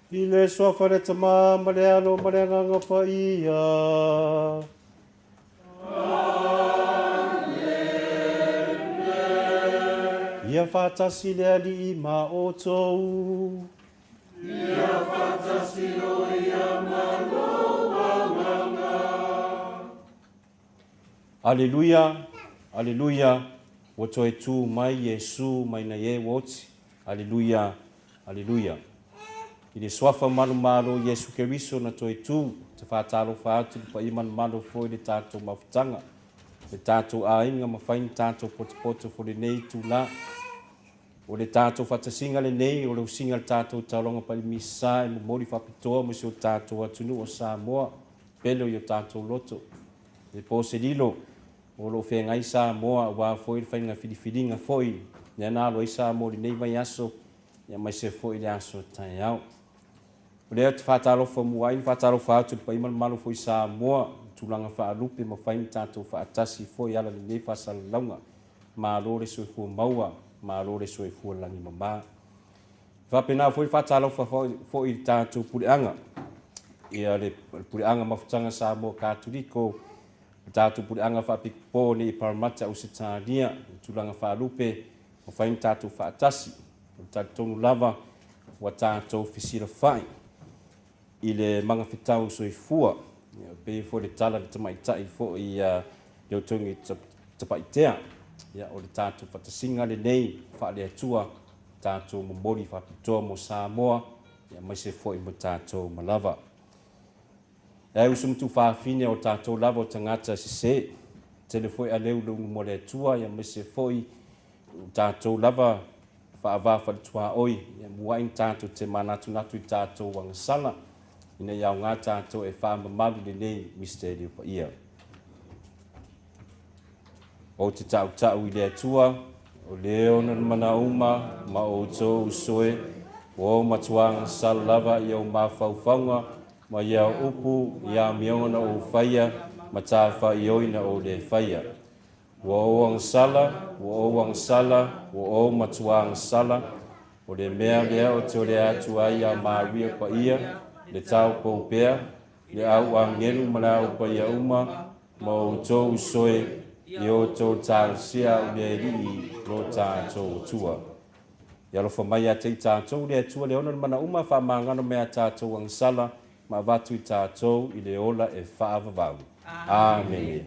I le Suafa le Tama ma le Alo ma le Agaga Paia. Ia faatasi le Alii ma outou. Ia faatasi loa ia ma lou agaga. Aleluia, Aleluia, ua toe tu mai Iesu mai nai e ua oti. Aleluia, Aleluia. I le Suafa manumalo o Iesu Keriso na toe tu, te faatalofa atu i le paia manumalo foi i le tatou mafutaga, le tatou aiga ma fai ni tatou potopoto fo lenei itula. O le tatou faatasiga lenei, o le usiga i le tatou taulaga palimisa e momoli faapitoa mo si o tatou atunuu o Samoa, pele o i o tatou loto. E po se lilo, o lo o feagai Samoa aua foi le faiga filifiliga foi lea na alo ai Samoa i lenei vaiaso, aemaise foi le aso taeao. O lea ou te faatalofa mua ai ma faatalofa atu i le paia ma le mamalu foi Samoa i tulaga faalupe ma fai ma tatou faatasi foi e ala i lenei faasalalauga. Malo le soifua maua, malo le soifua lagi mama. E faapena foi le faatalofa foi i le tatou puleaga, ia le puleaga mafutaga Samoa Katoliko, le tatou puleaga faapitoa nei i Parramatta, Ausetalia, i tulaga faalupe, mafai ona tatou faatasi. O le talitonu lava ua tatou fesilafai i le magafetau soifua. E pei foi le tala i le tamaitai foi ia Leotogi Tapaitea, ia, o le tatou faatasiga lenei faale-Atua, tatou momoli faapitoa mo Samoa, aemaise foi mo tatou malava. E ai uso ma tuufafine o tatou lava o tagata sese, tele foi aleu le ulu mo le Atua, aemaise foi o tatou lava faava faletuaoi, ia muai na tatou te manatunatu i tatou agasala, ina ia aoga tatou e faamamalu lenei misitelio paia. Ou te tautau i le Atua, o le ona le manauma ma outou usoe, ua ou matua agasala lava i ou mafaufauga ma i au upu, i amioga na ou faia ma tafaioi na ou le faia. Ua ou agasala, ua ou agasala, ua ou matua agasala, o le mea lea ou te ole atu ai iā Maria Paia, le taupou pea, le au agelu ma le au paia uma, ma outou usoe, i outou talosia au le Alii lo tatou Atua. Ia alofa mai ia te i tatou le Atua le ona le mana uma faamagalo mai a tatou agasala ma avatu i tatou i le ola e faavavau. Amene.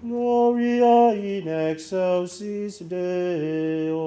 Gloria in excelsis Deo.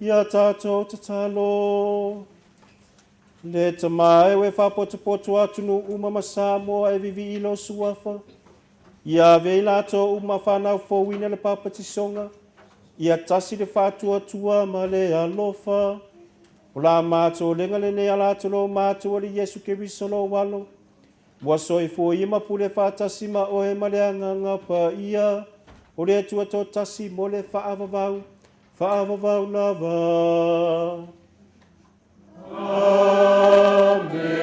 Ia tatou tatalo. Le Tama e ua e faapotopoto atunuu uma ma Samoa e vivii i lou suafa, ia ave i latou uma fanau fouina le papatisoga, ia tasi le faatuatua ma le alofa. O la matou lega lenei ala atu lo matou Alii Iesu Keriso lou Alo, ua soifua ia ma pule faatasi ma oe ma le Agaga Paia, o le Atua toatasi mo le faavavau, faavavau lava. Amene.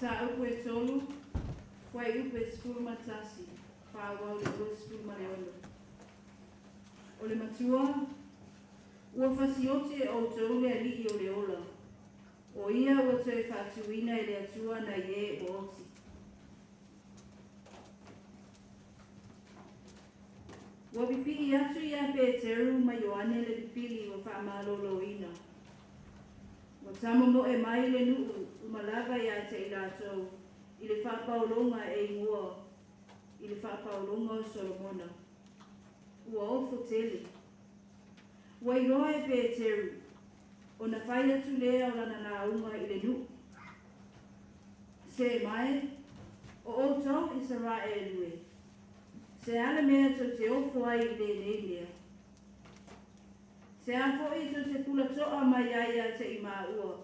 Mataupu e tolu, fuaiupu e 11, faaauau i le 26. O le Matua, Ua fasioti e outou le Alii o le ola, o Ia ua toe faatuina e le Atua nai e ua oti. Ua pipii atu iā Peteru ma Ioane le pipili ua faamaloloina. Ua tamomoe mai le nuu uma lava iā te i latou i le faapaologa e igoa i le faapaologa o Solomona. Ua ofo tele. Ua iloa e Peteru, ona fai atu lea o lana lauga i le nuu. Se mae, o outou Isaraelu e, se a le mea tou te ofo ai i lenei mea? Se a foi tou te pulatoa mai ai ia te i māua,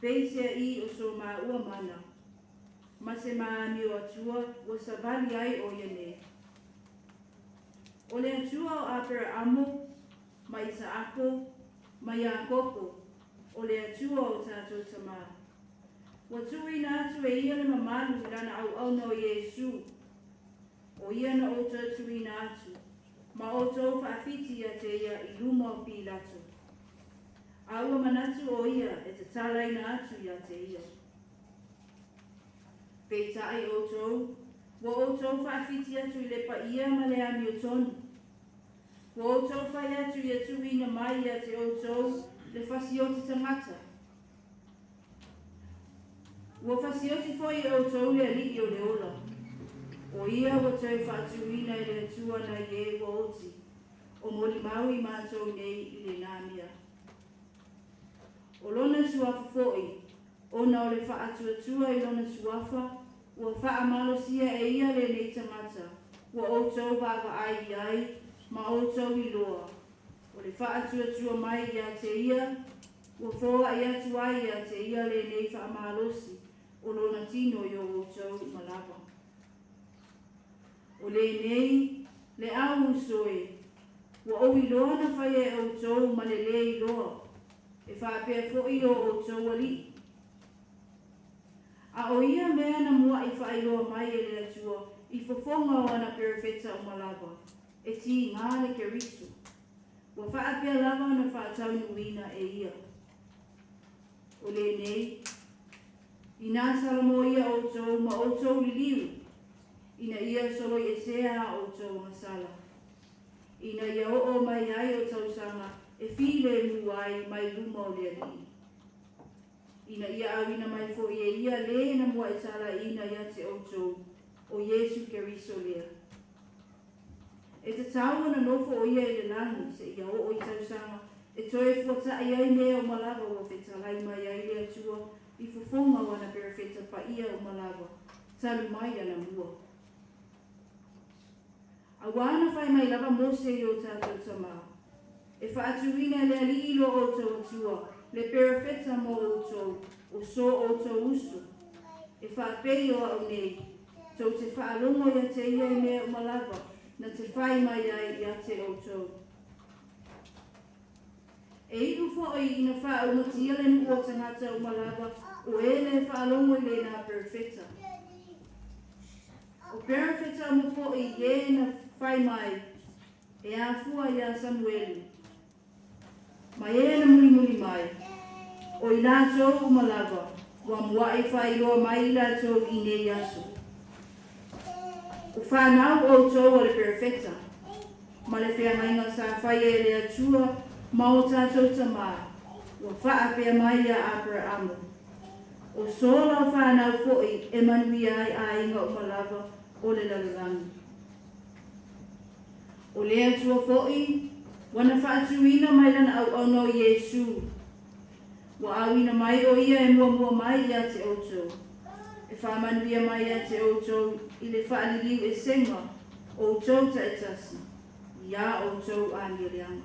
peiseai o so māua mana, ma se maamio Atua ua savali ai o ia nei? O le Atua o Aperaamo, ma Isaako, ma Iakopo, o le Atua o tatou tamā. Ua tuuina atu e Ia le mamalu i Lana auauna o Iesu, o Ia na outou tuuina atu, ma outou faafiti ia te Ia i luma o Pilato. A ua manatu o Ia e tatalaina atu ia te Ia. Peitai outou, ua outou faafiti atu i le paia ma le amiotonu. Ua outou fai atu ia tuuina mai ia te outou le fasioti tagata. Ua fasioti foi e outou le Alii o le ola, o Ia ua toe faatuina e le Atua nai e ua oti, o molimau i matou nei i lena mea. O Lona Suafa foi, ona o le faatuatua i Lona Suafa, ua faamalosia e Ia lenei tagata ua outou vaavaai i ai ma outou iloa, o le faatuatua mai ia te Ia, ua foai atu ai ia te Ia lenei faamalosi o Lona tino i o outou uma lava. O lenei, le au uso e, ua ou iloa na faia e outou ma le lē iloa, e faapea foi o outou alii. A o ia mea na muaʻi faailoa mai e le Atua i fofoga o ana perofeta uma lava, e tigā le Keriso. Ua faapea lava ona faataunuuina e Ia. O lenei, inā salamoia outou ma outou liliu, ina ia soloiesea a outou agasala, ina ia oo mai ai o tausaga e filemu ai mai luma o le Alii. Ina ia auina mai foi e Ia lē na muaʻi talaiina ia te outou, o Iesu Keriso lea. E tatau ona nofo o Ia i le lagi seia oo i tausaga e toe fuataʻi ai mea uma lava ua fetalai mai ai le Atua i fofoga o ana perofeta paia uma lava, talu mai anamua. Auā na fai mai lava Mose i o tatou tamā, E faatuina e le Alii lo outou Atua le perofeta mo outou, o so outou uso, e faapei o a'u nei, tou te faalogo ia te ia i mea uma lava na te fai mai ai ia te outou. E iu foi ina faaumatia le nuu o tagata uma lava o e lē faalogo i lenā perofeta. O perofeta uma foi i e na fai mai, e afua iā Samuelu, ma e na mulimuli mai, o i latou uma lava ua muaʻi faailoa mai i latou i nei aso. O fanau outou a le perofeta, ma le feagaiga sa faia e le Atua ma o tatou tamā, ua faapea mai iā Aperaamo, O so lau fanau foi e manuia ai aiga uma lava o le lalolagi. O le Atua foi ua na faatuina mai Lana auauna o Iesu, ua auina mai o Ia e muamua mai ia te outou, e faamanuia mai ia te outou i le faaliliu esega o outou taitasi iā outou amioleaga.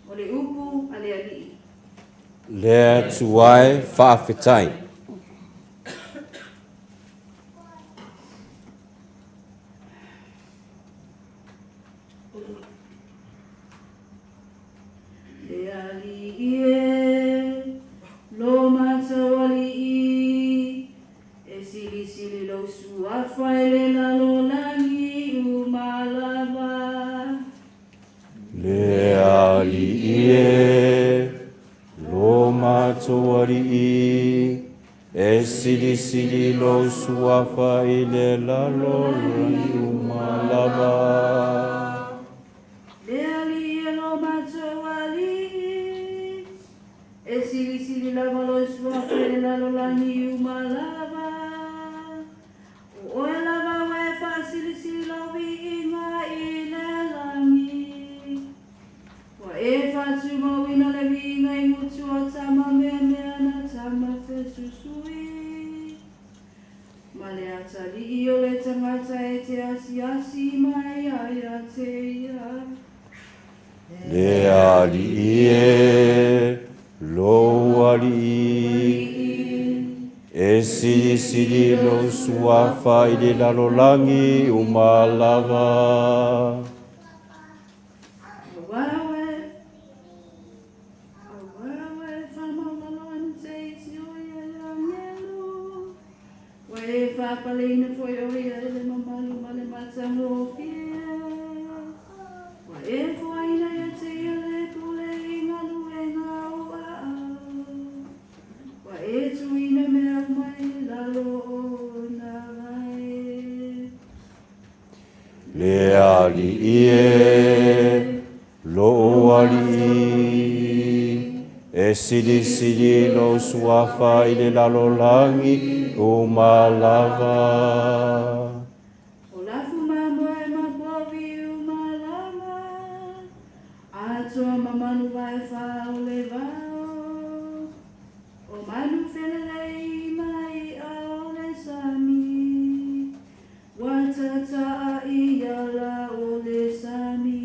O le upu a le Alii. Le Atua e, faafetai. Le Alii e, lo matou Alii. E silisili lou suafa i le lalolagi uma lava. Le Alii e lo matou Alii, e silisili lava lou suafa i le lalolagi uma lava. O oe lava ua e faasilisili lou viiga i le lagi. Ua e faatumauina le viiga i gutu o tama meamea na tama fesusui. Ma le atalii o le tagata e te asiasi mai ai ia te ia. Le Alii e, lou Alii, e silisili lou suafa i le lalolagi uma lava. Aua ua e faamaualalo te isi o ia i agelu. Ua e faapaleina foi o ia i le mamalu ma le matagofie. Ua e foaina ia te ia le pule i galuega o aao. Ua e tuuina mea uma i lalo o ona vae. Le Alii e, lou Alii, e silisili lou suafa i le lalolagi uma lava. O lafu mamoe ma povi uma lava, atoa ma manu vae fa o le vao, o manu felelei ma i'a o le sami, ua tataa i ala o le sami.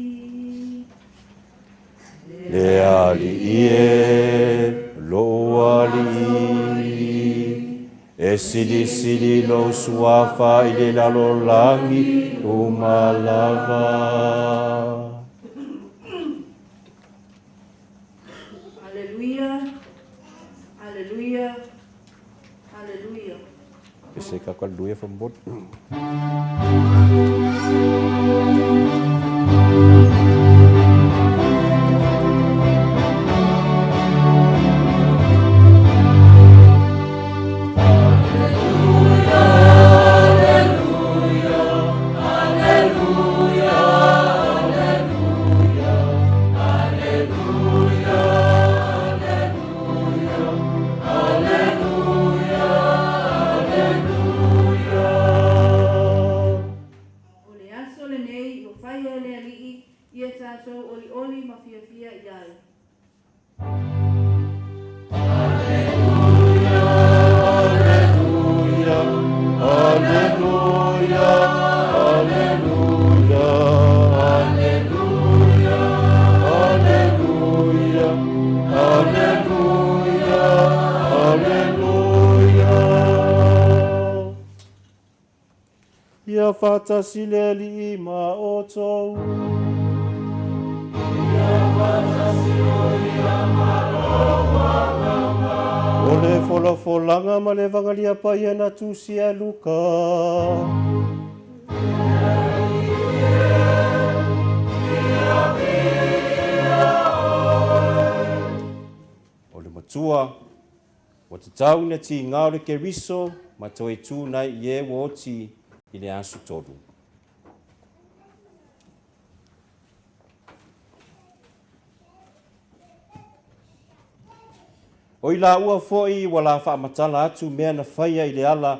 Le Alii e, lou Alii, e silisili lou suafa i le lalolagi uma lava. Aleluia, aleluia, aleluia. E se ka aleluia fambot. O le aso lenei ua faia e le Alii ia tatou olioli ma fiafia i ai. Aleluia, aleluia, aleluia, aleluia, aleluia, aleluia. Ia faatasi le Alii ma outou. O le folafolaga ma le Evagalia Paia na tusia e Luka. O le Matua, ua tatau ina tiga o le Keriso ma toe tu nai i e ua oti i le aso tolu. O i laua foi ua la faamatala atu mea na faia i le ala,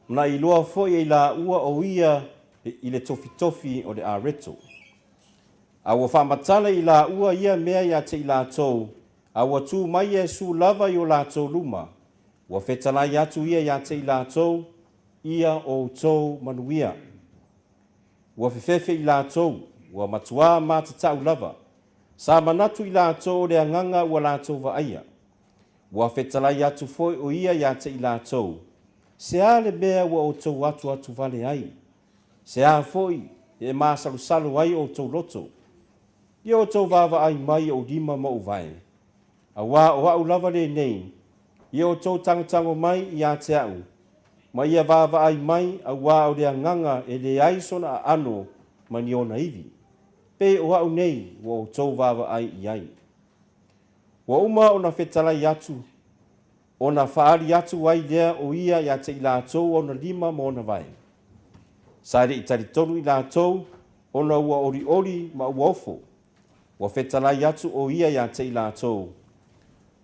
na iloa foi e i laua o ia i le tofitofi o le areto. A ua faamatala i laua ia mea ia te i latou, a ua tu mai Iesu lava i o latou luma, ua fetalai atu ia ia te i latou, ia outou manuia. Ua fefefe i latou, ua matuā matatau lava. Sa manatu i latou o le agaga ua latou vaaia. Ua fetalai atu foi o ia ia te i latou, se a le mea ua outou atu atu vale ai? Se a foi e masalosalo ai outou loto? Ia outou vaavaai mai i ou lima ma ou vae, auā o au lava lenei, ia outou tagotago mai ia te au, ma ia vaavaai mai, auā o le agaga e leai sona aano ma ni ona ivi, pei o au nei ua outou vaavaai i ai. Ua uma ona fetalai atu. Ona faaali atu ai lea o ia ia te i latou ona lima ma ona vae. Sa le i talitonu i latou, ona ua olioli ma ua ofo. Ua fetalai atu o ia ia te i latou,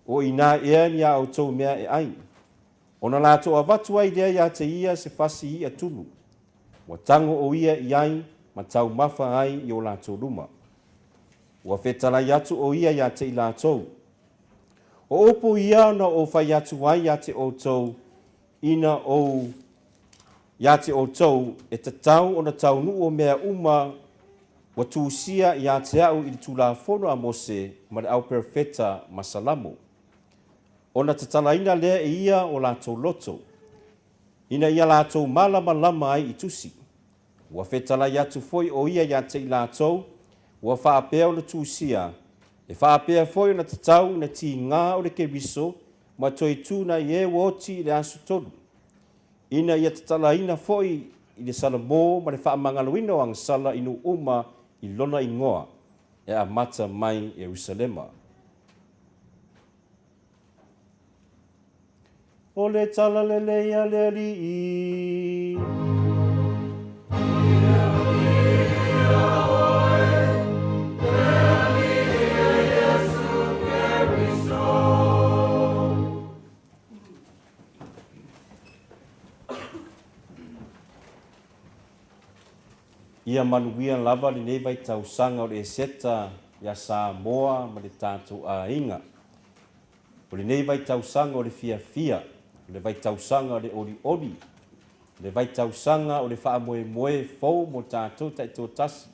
O inā ea ni a outou mea e ai? Ona latou avatu ai lea ia te ia se fasi i'a tunu. Ua tago o ia i ai ma taumafa ai i o latou luma. Ua fetalai atu o ia ia te i latou, O upu ia na ou fai atu ai ia te outou ina ou ia te outou, e tatau ona taunuu o mea uma ua tusia ia te au i le Tulafono a Mose ma le Au Perofeta ma Salamo. Ona tatalaina lea e ia o latou loto, ina ia latou malamalama ai i Tusi. Ua fetalai atu foi o ia ia te i latou, ua faapea ona tusia, e faapea foi ona tatau ina tigā o le Keriso ma toe tū nai e ua oti i le aso tolu, ina ia tatalaina foi i le Salamo ma le faamagaloina o agasala i nuu uma i lona igoa, e amata mai Ierusalema. O le tala lelei a le Alii. Ia manuia lava lenei vaitausaga o le Eseta ia Samoa ma le tatou aiga. O lenei vaitausaga o le fiafia, o le vaitausaga o le olioli, o le vaitausaga o le faamoemoe fou mo tatou taitoatasi,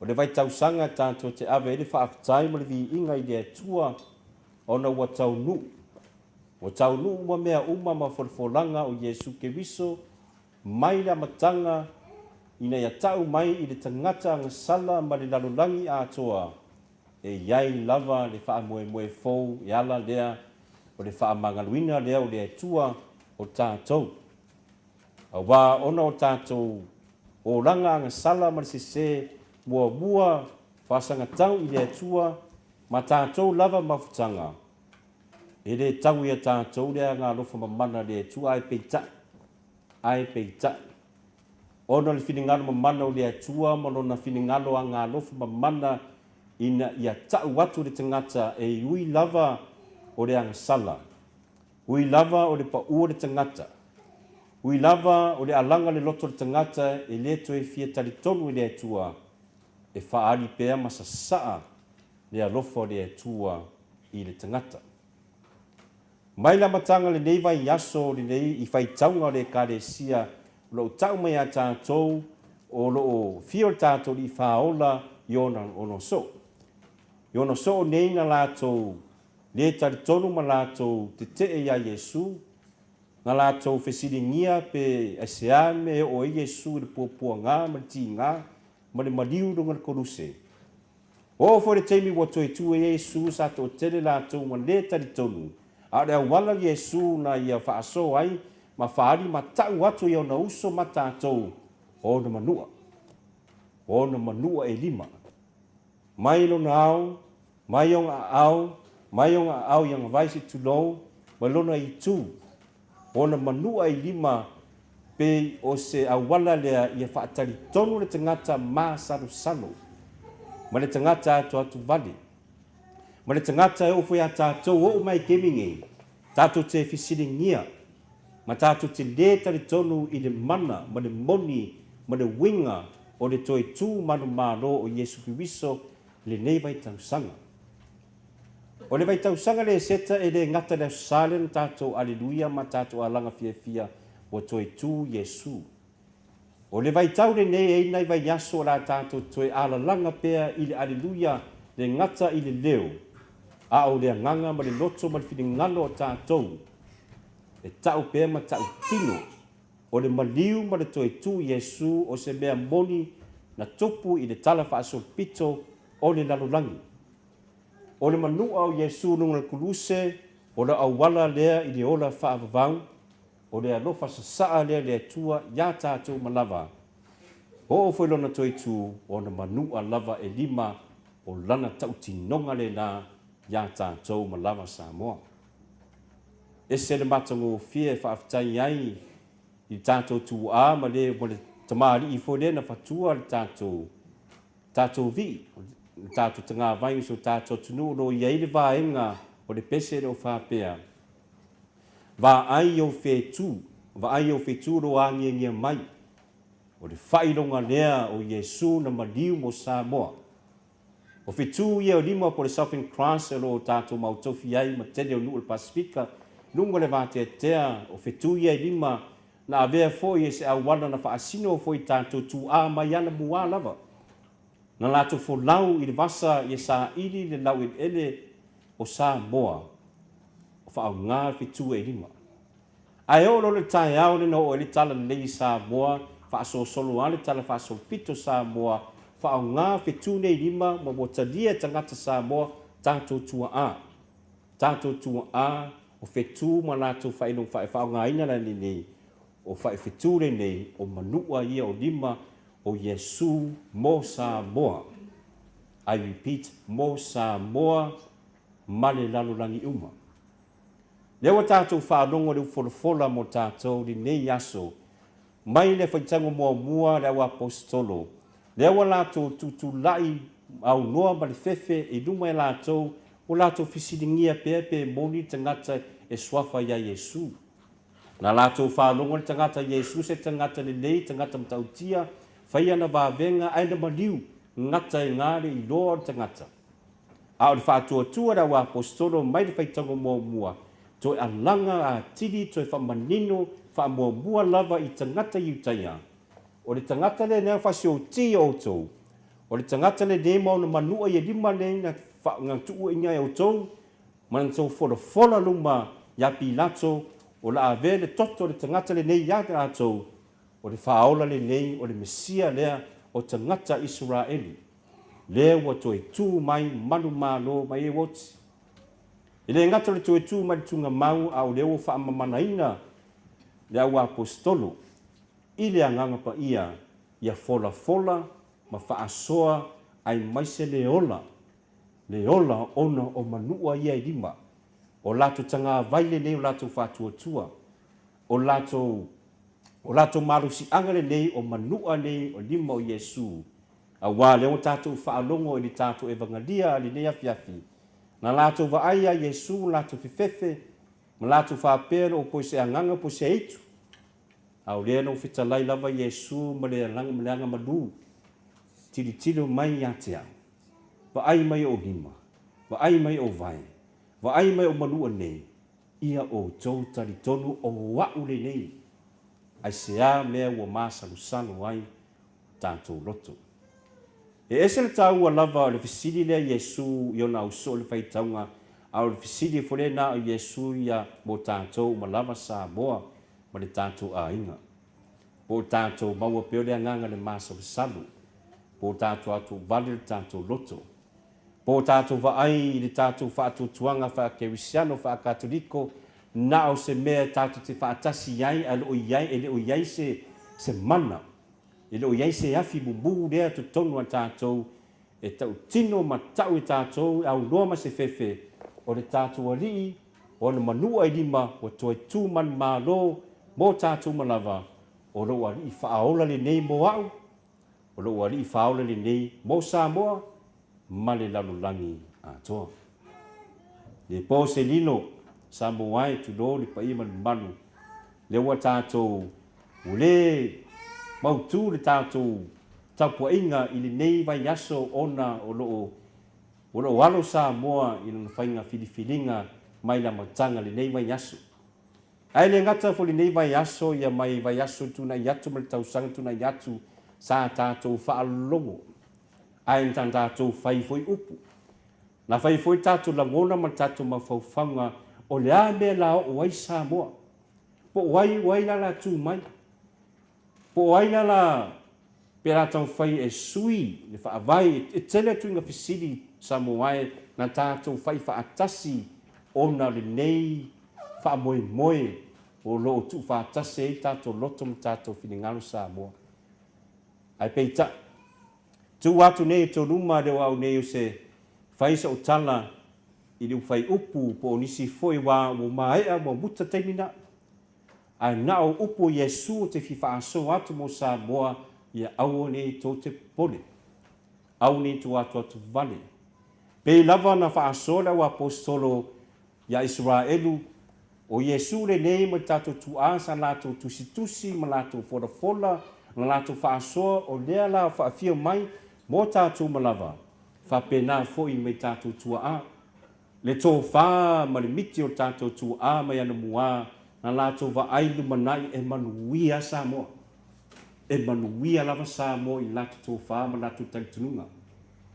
o le vaitausaga tatou te ave ai le faafetai ma le viiga i le Atua ona ua taunuu, ua taunuu uma mea uma ma folafolaga o Iesu Keriso mai le amataga ina ia tau mai i le tagata agasala ma le lalolagi atoa E i ai lava le faamoemoe fou e ala lea o le faamagaloina lea o le Atua o tatou. Aua ona o tatou olaga agasala ma le sese muamua faasagatau i le Atua ma tatou lava mafutaga, e le tau ia tatou le agaalofa mamana le Atua ae peitai, ae peitai, Ona o le finagalo mamana o le Atua ma Lona finagalo agalofa mamana ina ia ta'u atu le tagata e ui lava o le agasala, ui lava o le pa'u o le tagata, ui lava o le alaga le loto o le tagata e le toe fia talitonu i le Atua, e faaali pea ma sasa'a le alofa o le Atua i le tagata. Mai le amataga lenei vaiaso lenei i faitauga o le Ekalesia o lo o tau mai ia tatou o lo o fio le tatou Alii Faaola i ona ono soo. I ona soo nei na latou le talitonu ma latou tetee ia Iesu, na latou fesiligia pe aisea le mea e oo ai Iesu i le puapuaga ma le tiga ma le maliu i luga o le koluse. Oo foi le taimi ua toe tu ai Iesu sa toatele latou ua le talitonu, a o le auala o Iesu na ia faaso ai ma faaali ma tau atu i ona uso ma tatou, o ona manua, o ona manua e lima, mai lona ao, mai ona aao, mai ona aao i agavai se tulou, ma lona itu, Ona manua i lima pei o se auala lea ia faatalitonu le tagata masalosalo ma le tagata atoato vale ma le tagata e oo foi ia tatou oo mai kemi nei tatou te fesiligia ma tatou te le talitonu i le mana ma le moni ma le uiga o le toe tu manumalo o Iesu Keriso i lenei vaitausaga. O le vaitausaga le seta e le gata le Aso Sa lea na tatou Aleluia ma tatou alaga fiafia ua toe tu Iesu. O le vaitau lenei e ai nai vaiaso o le a tatou toe alalaga pea i le Aleluia le gata i le leo, a o le agaga ma le loto ma le finagalo o tatou e tau pea ma tau tino o le maliu ma le toe tu Iesu o se mea moni na tupu i le tala faasolopito o le lalolagi. O le manua o Iesu luga o le Kuluse, o le auala lea i le ola faavavau, o le alofa sasaa lea le Atua iā tatou uma lava. Oo foi lona toe tu, ona manua lava e lima o lana tautinoga lena iā tatou uma lava Samoa. Ese le matagofie e faafetai ai i le tatou tuua ma le ma le tamalii foi lea na fatua le tatou tatou vii, le tatou tagavai o si o tatou atunuu o lo o i ai le vaega o le pese lea o faapea, Vaai ou fetu, vaai ou fetu o lo o agiagia mai. O le faailoga lea o Iesu na maliu mo Samoa. O fetu ia o lima po o le Southern Cross o lo o tatou mautofi ai ma tele o nuu o le Pasefika, luga o le vateatea, o fetu ia e lima na avea foi e se auala na faasino foi tatou tuaa mai anamua lava. Na latou folau i le vasa ia saili le laueleele o Samoa o faaaoga fetu e lima. Ae oo loa le taeao lea na oo ai le tala lelei i Samoa, faasolosolo lava le tala faasolopito Samoa, faaaoga fetu nei lima ma ua talia e tagata Samoa tatou tuaa. Tatou tuaa o fetu ma latou faailoga faaaogaina la lenei, o faifetu lenei o manua ia o lima o Iesu mo Samoa. I repeat, mo Samoa ma le lalolagi uma. Lea ua tatou faalogo i le ufolafola mo tatou i lenei aso, mai le faitaga muamua le auaposeitolo, lea ua latou tutulai aunoa ma le fefe i luma e latou, ua latou fesiligia pea pe moni le tagata e suafa ia Iesu. Na latou faalogo le tagata Iesu se tagata lelei, tagata matautia, fai ana vavega ae na maliu, gata e ga le iloa o le tagata. A o le faatuatua le auaposeitolo mai le faitauga muamua, toe alaga atili toe faamanino faamuamua lava i tagata Iutaia. O le tagata lenei fasioti o outou, o le tagata lenei ma ona manua ia lima nei na na tuuaiga e outou ma na tou folafola luma ia Pilato, o le a avea le toto o le tagata lenei ia latou, o le faaola lenei o le Mesia lea o tagata Isaraelu. Lea ua toe tu mai manumalo mai e oti. E le gata o le toe tu mai le tugamau, a o lea ua faamamanaina le auaposeitolo i le Agaga Paia ia folafola ma faasoa aemaise le ola, le ola ona o manua ia e lima, o latou tagavai lenei o latou faatuatua, o latou o latou malosiaga lenei o manua nei o lima o Iesu. Aua lea ua tatou faalogo i le tatou Evagalia lenei afiafi, na latou vaai ia Iesu latou fefefe ma latou faapea le o po se agaga po se aitu. A o lea na fetalai lava Iesu ma le alaga ma le aga malu, tilotilo mai ia te au, vaai mai ou lima, vaai mai ou vae, vaai mai ou manua nei, ia outou talitonu o a'u lenei. Aisea mea ua masalosalo ai tatou loto? E ese le taua lava o le fesili lea Iesu i ona ausoo i le faitauga, a o le fesili foi lena o Iesu ia mo tatou uma lava Samoa ma le tatou aiga. Po o tatou maua pea le agaga le masalosalo, po o tatou atu vale le tatou loto, po o tatou vaai i le tatou faatuatuaga faa-Kerisiano, faa-Katoliko, na o se mea tatou te faatasi ai ae e le o i ai se, se mana, e le o i ai se afi mumu lea totonu a tatou e tautino ma tau e tatou e aunoa ma se fefe o le tatou alii o ana manua e lima ua toe tu manumalo mo tatou uma lava, o lou alii faaola lenei mo au, o lou alii faaola lenei mo Samoa ma le lalolagi atoa. Le po se lilo, Samoa e tulou le paia ma le mamalu, lea ua tatou ua le mautu le tatou tapuaiga i lenei vaiaso ona o lo o o lo o alo Samoa i lona faiga filifiliga mai le amataga lenei vaiaso. Ae le gata foi lenei vaiaso ia mai vaiaso tuanai atu ma le tausaga tuanai atu sa tatou faalologo ae na tatou fai foi upu. Na fai foi tatou lagona ma tatou mafaufauga o le a mea la oo ai Samoa. Po o ai o ai la la tu mai. Po o ai la la pe la taumafai e sui le faavae e tele atu ina fesili Samoa e na tatou fai faatasi ona o lenei faamoemoe o lo o tuufaatasi ai tatou loto ma tatou finagalo Samoa. Ae peitai, tu atu nei i tou luma le o au nei o se fai sou tala. i le ufaiupu po o nisi foi aua ua maea ua muta taimi na. Ae na o upu o Iesu o te fia faasoa atu mo Samoa ia aua nei tou te popole. Aua nei tou atoato vale. Pei lava na faasoa le auaposetolo Iā Isaraelu, o Iesu lenei ma le tatou tuaa sa latou tusitusi ma latou folafola na latou faasoa o lea la faafio mai mo tatou ma lava, faapena foi mai tatou tuaa. Le tofa ma le miti o le tatou tuaa mai anamuā na latou vaai lumanai e manuia Samoa. E manuia lava Samoa i latou tofa ma latou talitonuga.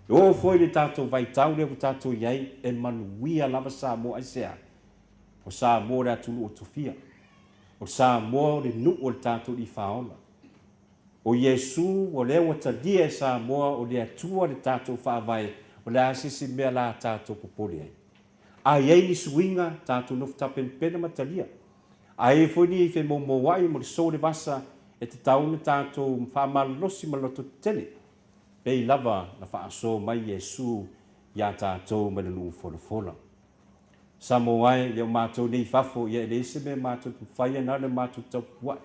E oo foi i le tatou vaitau lea ua tatou i ai, e manuia lava Samoa. Aisea? O Samoa le atunuu o tofia. O Samoa o le nuu o le tatou Alii Faaola. O Iesu, o lea ua talia e Samoa o le Atua le tatou Faavae, o le a se isi mea la tatou popole ai? A i ai ni suiga, tatou nofo tapenapena ma talia. A i ai foi ni femoumouai mo le sou le vasa, e tatau ona tatou faamalolosi ma lototetele. Pei lava na faaso mai Iesu iā tatou mai le nuu folafola. Samoa e, ia o matou nei i fafo, ia e leai se mea matou te faia na o le matou taupua'i.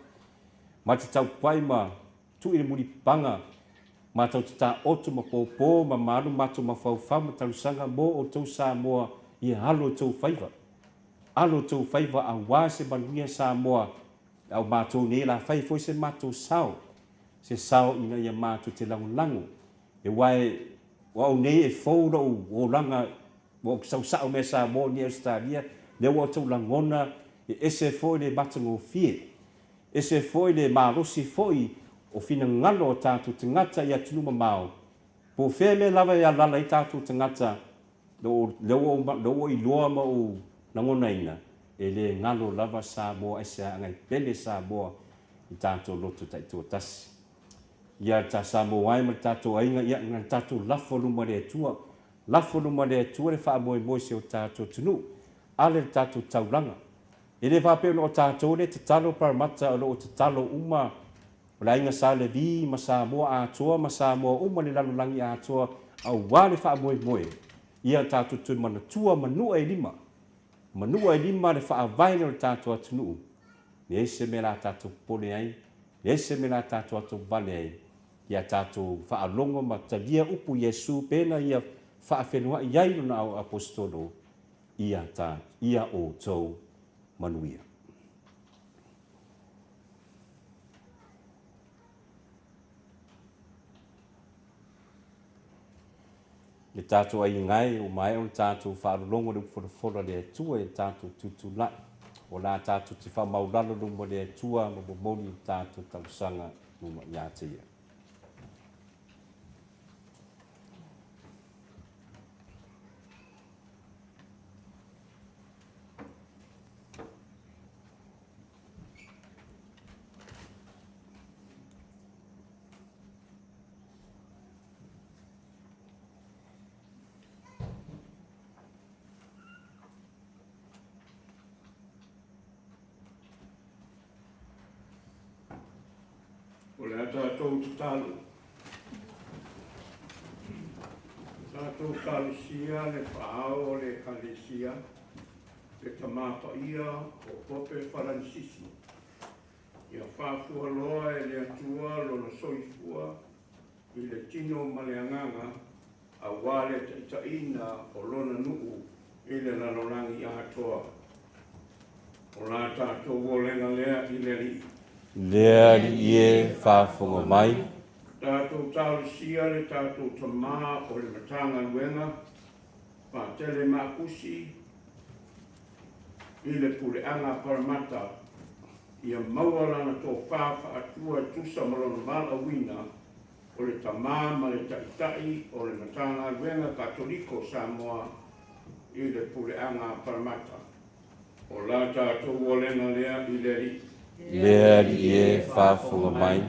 Ma te taupua'i ma tui le mulipapaga, matou te taoto ma pōpō ma malu matou mafaufau ma talosaga mo outou Samoa ia alo outou faiva. Alo outou faiva auā se manuia Samoa, a o matou nei la fai foi se matou sao se sao ina ia matou te lagolago, aua o au nei e fou lou olaga, ua ou sausau mai Samoa nei Ausetalia, lea ua outou lagona e ese foi le matagofie, ese foi le malosi foi o finagalo o tatou tagata i atunuu mamao, po o fea mea lava e alala ai tatou tagata, lea ua ou iloa ma ou lagonaina, e le galo lava Samoa aisea agai pele Samoa i tatou loto taitoatasi. Ia ta Samoa e ma le tatou aiga, ia na tatou lafo luma le Atua, lafo luma le Atua le faamoemoe si o tatou atunuu, ale le tatou taulaga. E le faapea ona o tatou lea tatalo Parramatta o lo o tatalo uma o le aiga Sa Levi ma Samoa atoa ma Samoa uma le lalolagi atoa aua le faamoemoe. Ia tatou toe manatua manua e lima, manua e lima le faavae lea o le tatou atunuu. Leai se mea la tatou popole ai, leai se mea la tatou atovale ai, ia tatou faalogo ma talia upu Iesu pena ia faafenua'i ai lona auaposetolo, ia ta, ia outou manuia. Le tatou aiga e, ua maea ona tatou faalologo le upu folafola a le Atua i le tatou tutulai. O la tatou te faamaulalo luma le Atua ma momoli le tatou talosaga luma ia te Ia. O le a tatou tatalo. Tatou talosia le faaao o le Ekalesia, le Tama Paia o Pope Faranisisi. Ia faafualoa e le Atua lona soifua i le tino ma le agaga aua le taitaiina o lona nuu i le lalolagi atoa. O la tatou olega lea i le Alii. Le Alii e, faafofoga mai. Tatou talosia le tatou Tama o le Matagaluega, Patele Makusi, i le puleaga a Paramata, ia maua lana tofa faatua e tusa ma lona valaauina o le Tama ma le Taitai o le Matagaluega Katoliko o Samoa i le puleaga a Paramata. O la tatou olega lea i le Alii. Le Alii e, faafofoga mai.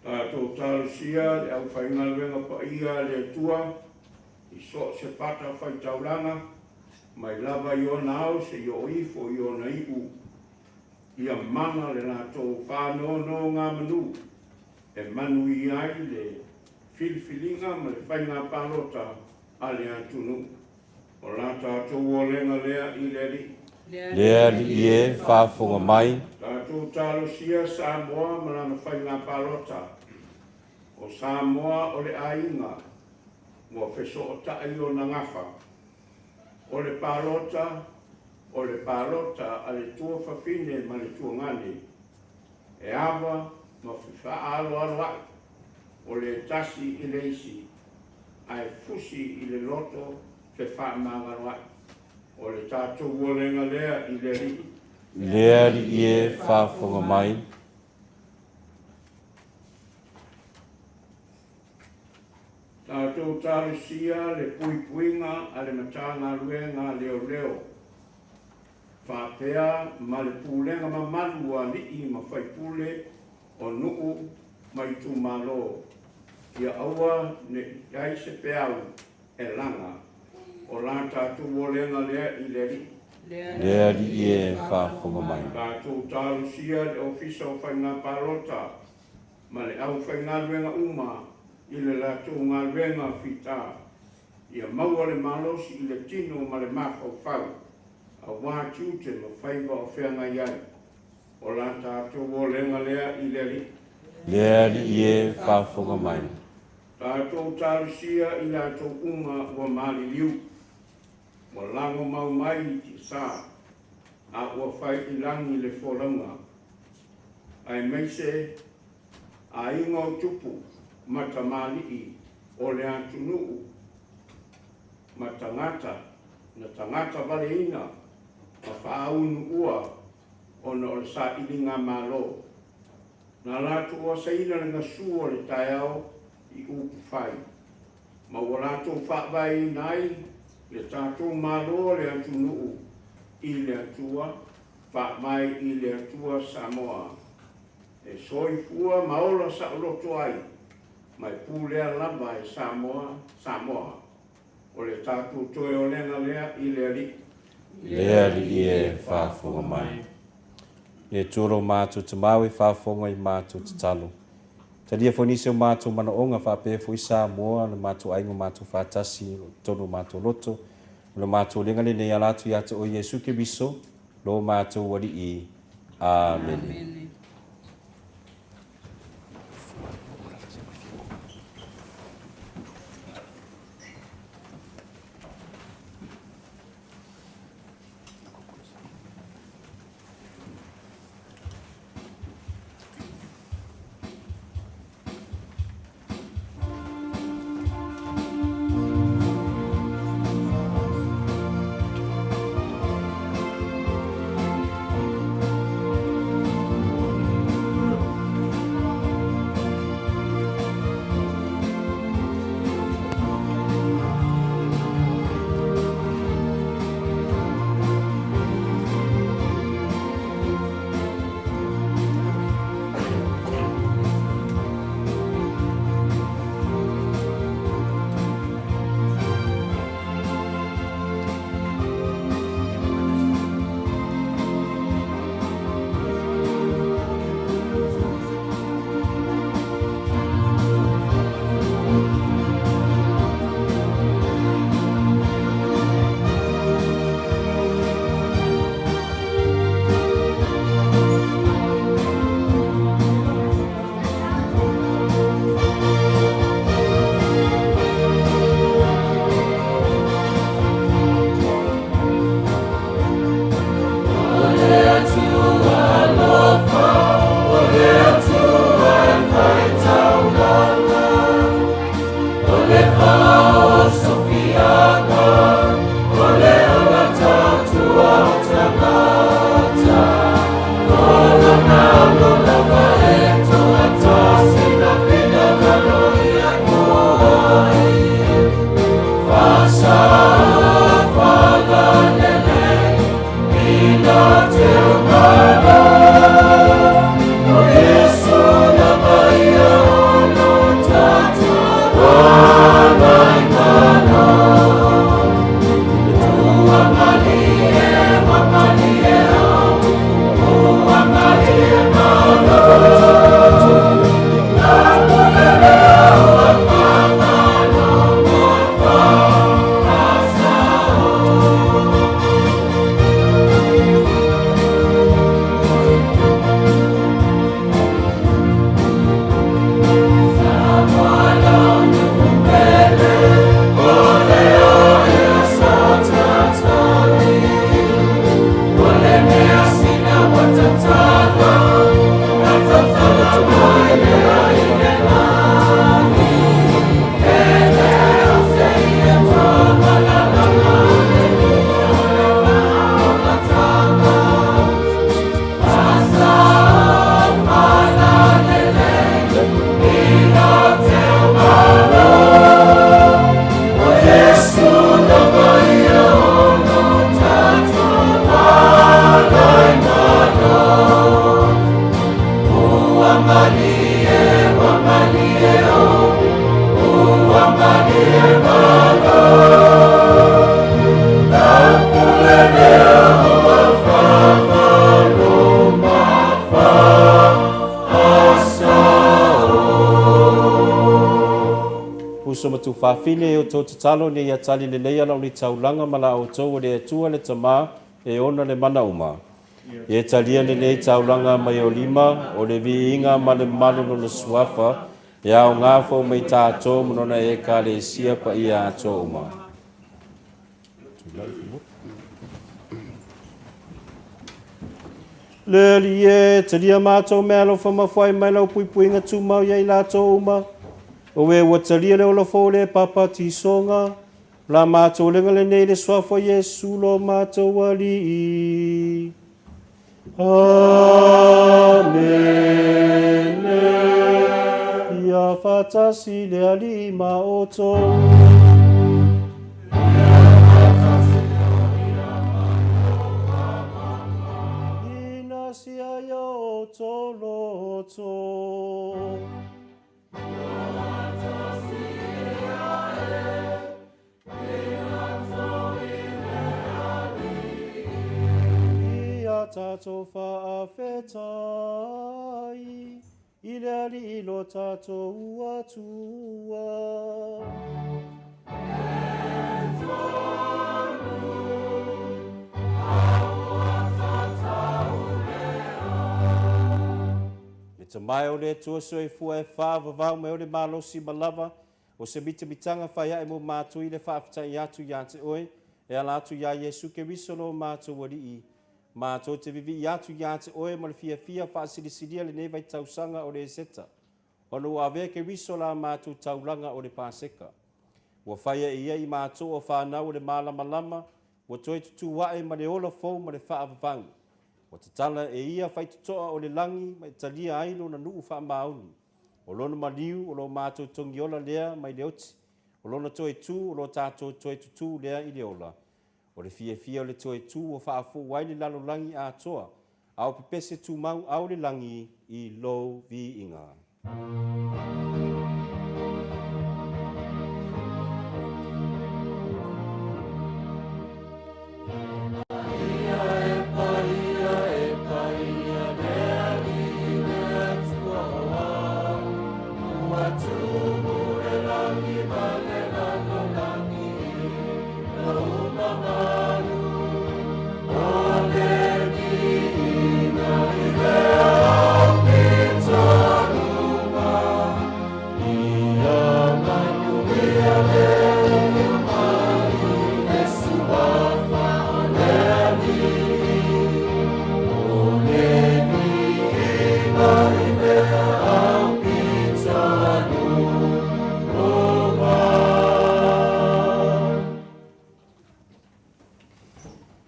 Tatou talosia le aufaigaluega paia a le Atua i so o se fatafaitaulaga, mai lava i ona ao seia oo ifo i ona iu, ia mana le latou faanonogamanu e manuia ai le filifiliga ma le faiga palota a le atunuu. O la tatou olega lea i le Alii. Le Alii e, faafofoga mai. Tatou talosia Samoa ma lana faiga palota. O Samoa o le aiga ua fesootai ona gafa. O le palota, o le palota a le tuafafine ma le tuagane. E ava ma fefaaloaloai o le tasi i le isi, ae fusi i le loto fefaamagaloai. O le tatou olega lea i le Alii. Le Alii e, faafofoga mai. Tatou talosia le puipuiga a le Matagaluega a Leoleo, faapea ma le pulega mamalu a alii ma faipule o nuu ma itumalo, ia aua ne i i ai se peau e laga. O la tatou olega lea i le Alii. Le Alii e, faafofoga mai. Tatou talosia le Ofisa o Faiga Palota ma le aufaigaluega uma i le latou galuega fita, ia maua le malosi i le tino ma le mafaufau, aua tiute ma faiva o feagai ai. O la tatou olega lea i le Alii. Le Alii e, faafofoga mai. Tatou talosia i latou uma ua maliliu, ua lagomau mai i tiasa, a ua fai i lagi le folauga, aemaise aiga o tupu ma tamalii o le atunuu ma tagata na tagata valeina ma faaunuua ona o le sailiga malo. Na latou asaina le gasu o le taeao i upufai, ma ua latou faavaeina ai le tatou Malo o le atunuu i le Atua, faavae i le Atua Samoa, e soifua ma ola saoloto ai, ma e pulea lava e Samoa, Samoa. O le tatou toe olega lea i le Alii. Le Alii e, faafofoga mai. Le Atua lo matou Tamau e faafofoga i matou tatalo. Talia foi nisi o matou manaoga faapea foi Samoa, le matou aiga o matou faatasi i totonu o matou loto. O le matou lega lenei ala atu ia te oe Iesu Keriso, lo matou Alii. Amene. Uso ma tufafine e outou tatalo ina ia tali lelei lau nei taulaga ma la outou o le Atua le Tamā e ona le mana uma. Ia talia lenei taulaga mai o lima o le viiga ma le mamalu lona suafa e aoga fou mai tatou ma lona Ekalesia paia atoa uma. Le Alii e, talia matou meaalofa ma foai mai lau puipuiga tumau ia i latou uma, o e ua talia le ola fou o le papatisoga, la matou lega lenei i le suafa o Iesu lo matou Alii. Amene. Ia faatasi le Alii ma outou. Ina sia i outou loto. Ia tatou faafetai i le Alii lo tatou Atua. Le tamae o le Atua soifua e faavavau mai o le malosi ma lava O se mitamitaga fai ae mo matou i le faafetai atu iā te Oe, e ala atu iā Iesu Keriso lo matou Alii. Matou te vivii atu iā te Oe ma le fiafia faasilisilia lenei vaitausaga o le Eseta, ona ua avea Keriso la matou taulaga o le Paseka. Ua faia e Ia i matou o fanau o le malamalama, ua toe tutū ae ma le ola fou ma le faavavau. Ua tatala e Ia faitotoa o le lagi ma e talia ai Lona nuu faamaoni. O lona maliu o lo matou togiola lea mai le oti, o lona toe tu o lo tatou toe tutū lea i le ola. O le fiafia o le toe tu ua faafou ai le lalolagi atoa, a o pepese tumau au le lagi i lou viiga.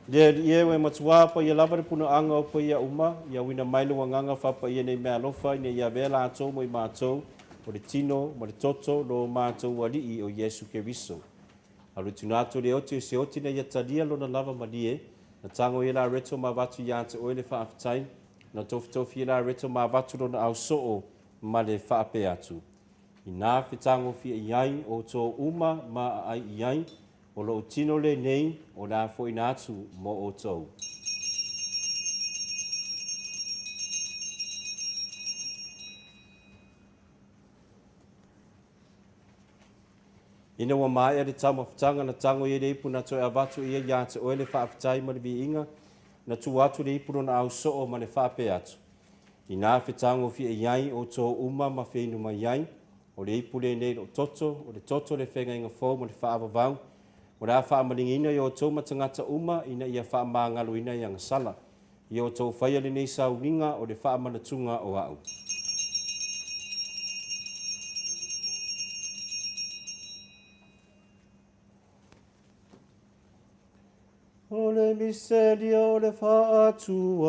Le Alii e, ua e matuā paia lava le punaaga o paia uma, ia uina mai lou agaga faapaia nei meaalofa ina ia avea latou mo i matou o le tino ma le toto lo matou Alii o Iesu Keriso. Alu tuna atu le oti o se oti na ia talia lona lava malie, na tago ia la reto ma avatu iā te oe le faafetai, na tofitofi ia la reto ma avatu lona ao soo ma le faapea atu. Inā fetagofia i ai outou uma ma aai i ai, o lou tino lenei o le a foina atu mo outou. Ina ua maea le taumafataga na tago i ai le ipu na toe avatu e ia iā te oe le faafetai ma le viiga, na tuu atu le ipu lona au soo ma le faapea atu, Inā fetagofia i ai outou uma ma feinu mai ai, o le ipu lenei lou toto, o le toto le feagaiga fou ma le faavavau, o le a faamaligiina i outou ma tagata uma ina ia faamagaloina i agasala. Ia outou faia lenei sauniga o le faamanatuga o a'u. O le miselia o le faatuatua.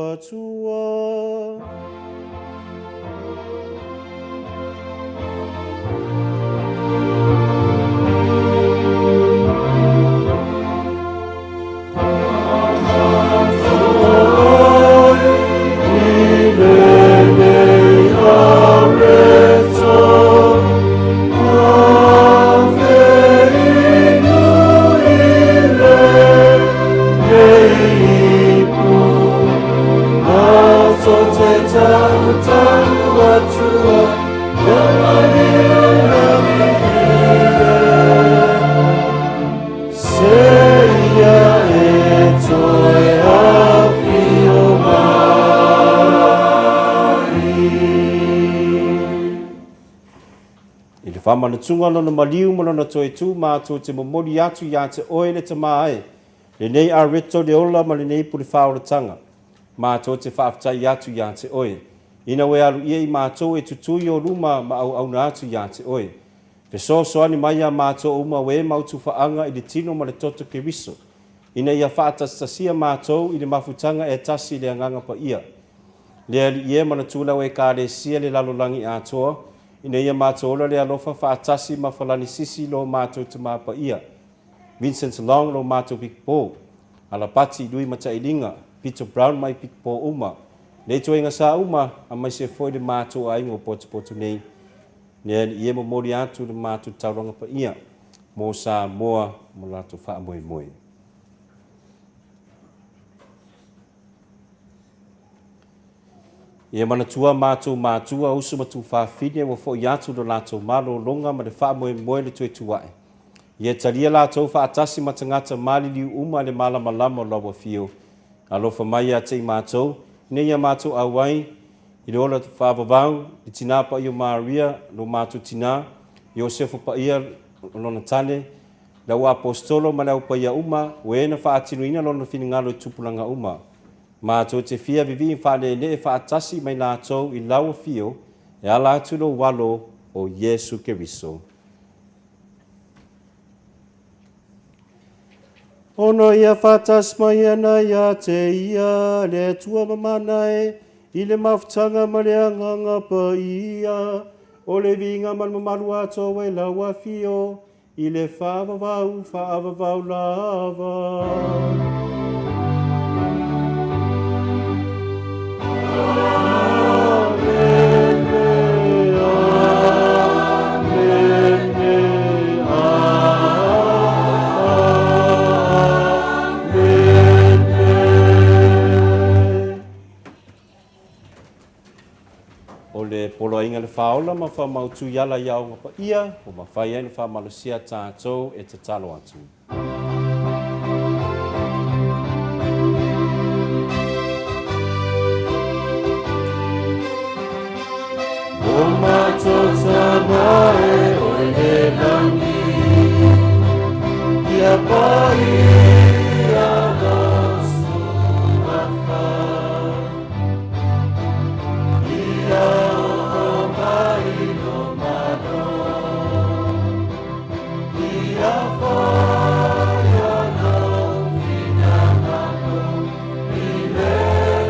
I le faamanatuga o lona maliu ma lona toe tu matou te momoli atu iā te oe le Tamā e, lenei areto le ola ma lenei pule faaolataga. Matou te faafetai atu iā te oe, ina ua e alu ia i matou e tutū i ō luma ma auauna atu iā te oe. Fesoasoani mai iā matou uma ua e mautufaaga i le tino ma le toto Keriso, ina ia faatasitasia matou i le mafutaga e tasi i le Agaga Paia. Le Alii e, manatua lau Ekalesia le lalolagi atoa, ina ia matou ola le alofa faatasi ma falanisisi lo matou Tama Paia. Vincent Long lo matou Bikipo, Alapati Lui Matailiga, Peter Brown mai Bikipo uma, nei toega sa uma, amaise foi le matou aiga o potopoto nei. Le Alii e momoli atu le matou taulaga paia mo Samoa ma latou faamoemoe. Ia manatua matou matua, uso ma tuafafine ua foi atu lo latou malologa ma le faamoemoe le toe tuae. Ia talia latou faatasi ma tagata maliliu uma le malamalama o lau afio. Alofa mai ia te i matou, ina ia matou auai i le ola faavavau, le Tina Paia o Maria, lo matou Tina, Iosefa Paia, lona tane, le au Aposetolo ma le au paia uma, o e na faatinoina lona finagalo i tupulaga uma. Matou te fia vivii faaleenee faatasi mai latou i lau afio e ala atu lou alo o Iesu Keriso. Ona ia faatasi mai ana ia te ia le Atua mamana e, i le mafutaga ma le Agaga Paia, o le viiga ma le mamalu atoa i lau afio, i le faavavau faavavau lava. O le poloaiga le faaola ma faamautu i ala i aoga paia ua mafai ai ona faamalosia tatou e tatalo atu. O matou tama e o i le langi, ia paia lou suafa. Ia oo mai lo malo, ia faia lou finagalo i le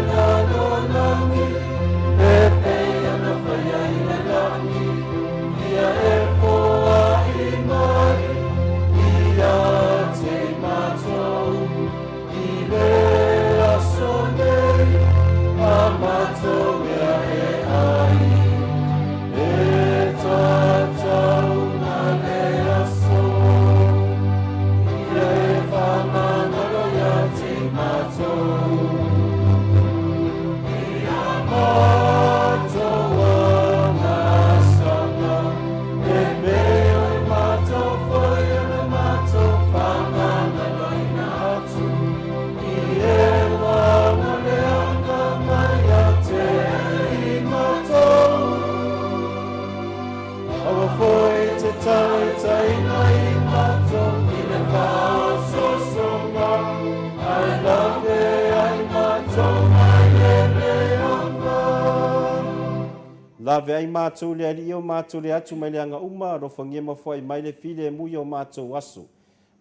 lalolagi e pei ona faia i le lagi. Ia e foai mai ia te matou. Laveai matou i le Alii o matou le atu mai leaga uma, alofagia ma foai mai le filemu i o matou aso.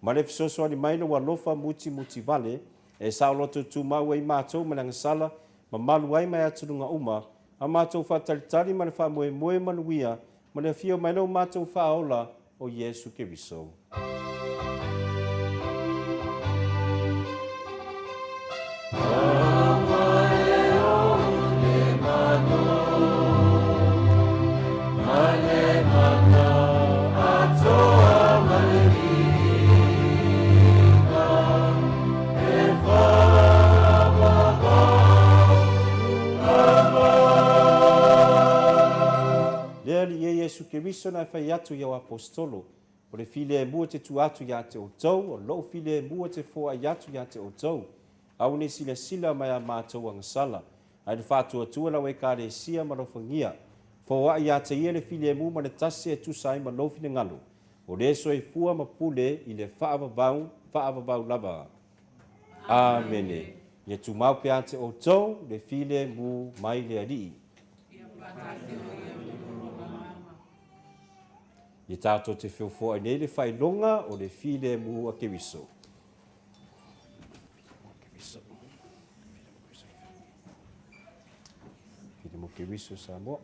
Ma le fesoasoani mai lou alofa mutimuti vale, e saoloto tumau ai matou ma le agasala, ma malu ai mai atunuga uma, a matou faatalitali ma le faamoemoe manuia, ma le afio mai lo matou Faaola o Iesu Keriso. Le Alii e Iesu Keriso na e fai atu i au aposetolo, O le filemu e te tua atu ia te outou, o lou filemu e te foai atu ia te outou. Aua ne i silasila mai a matou agasala, a i le faatuatua lau Ekalesia ma alofagia. Foai ia te ia le filemu ma le tasi e tusa ai ma lou finagalo, o le soifua ma pule i le faavavau, faavavau lava. Amene. Ia tumau pea te outou le filemu mai le Alii. Ia tatou te feofoai nei le faailoga o le filemu a Keriso. Filemu Keriso Samoa.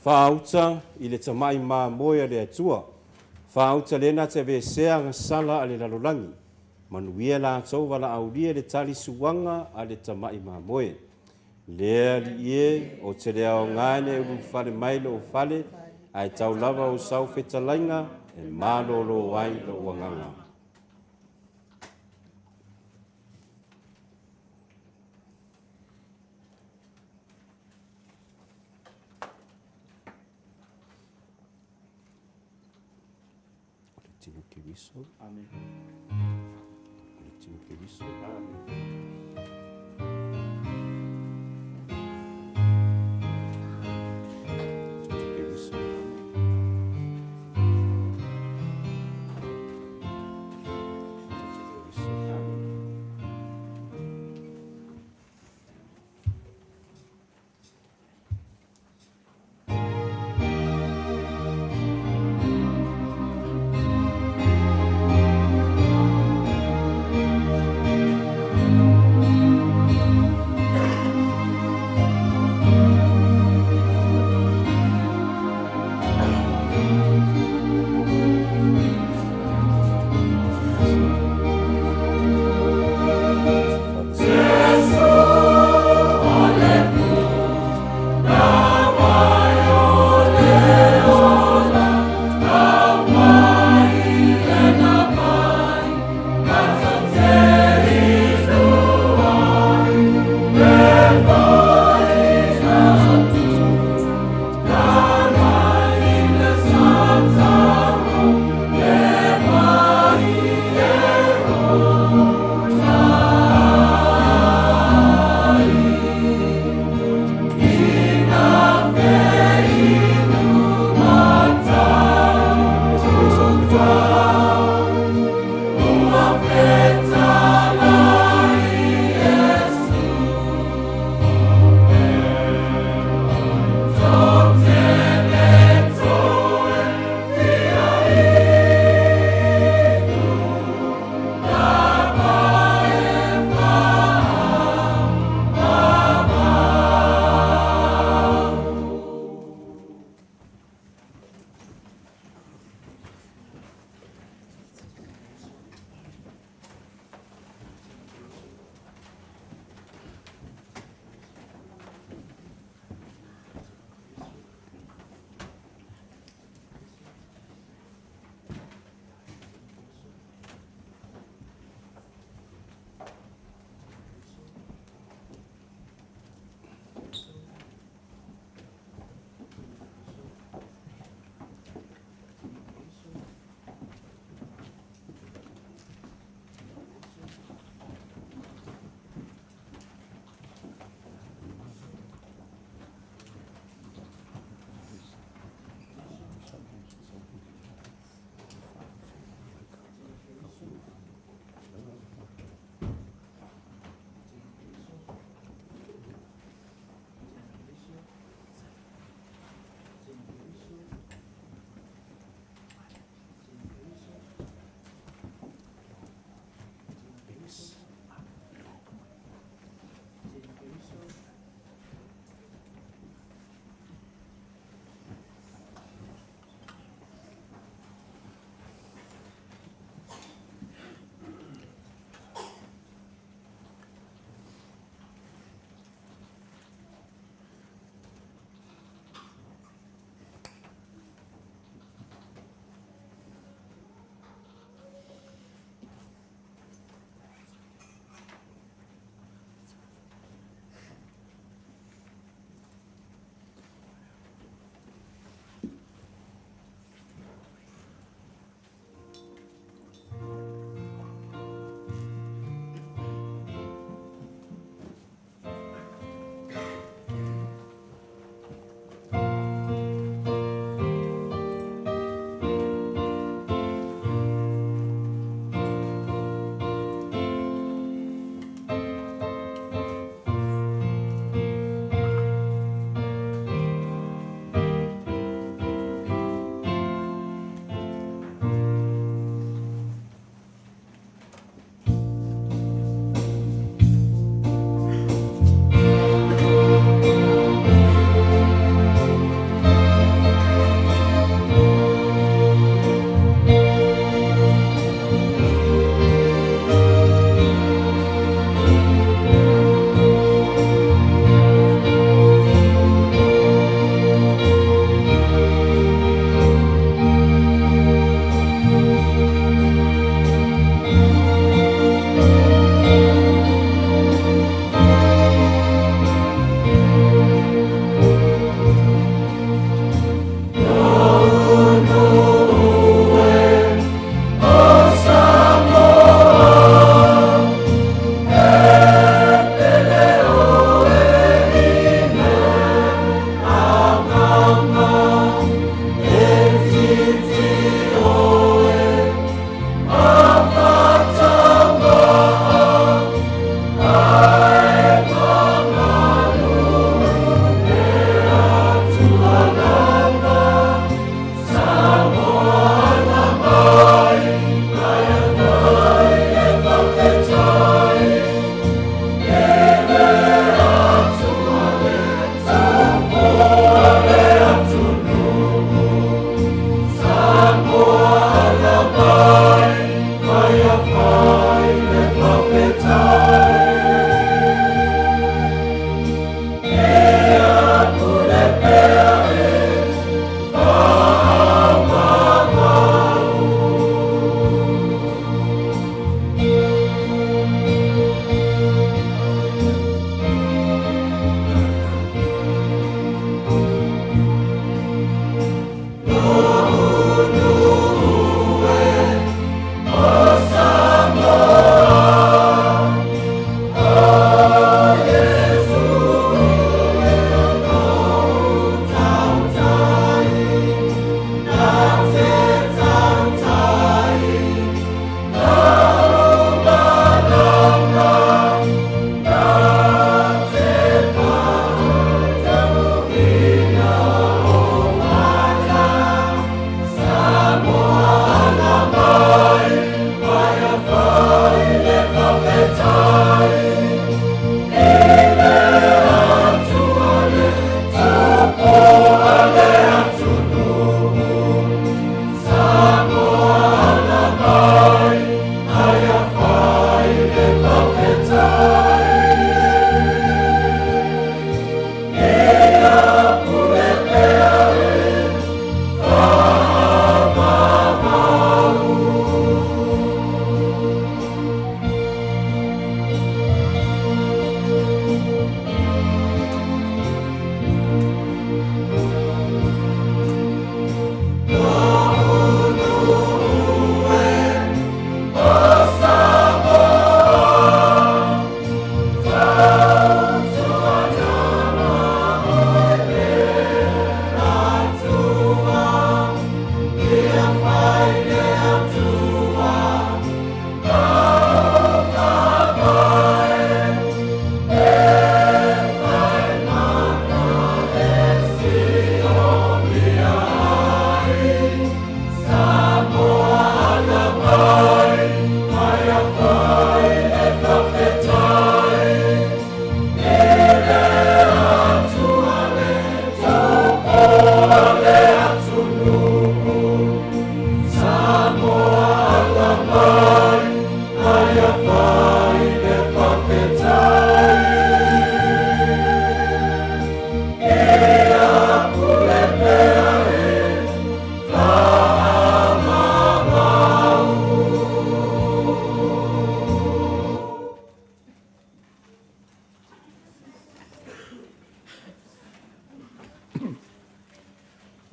Faauta i le tamai mamoe a le Atua. Faauta lea na te aveesea agasala a le lalolagi. Manuia latou valaaulia le tali suaga a le tamai mamoe. Le Alii e, ou te le aoga ina e ulufale mai i lou fale, ae tau lava ou sau fetalaiga e malolo ai lou agaga. O le tino Keriso. Amen. O le tino Keriso. Amen.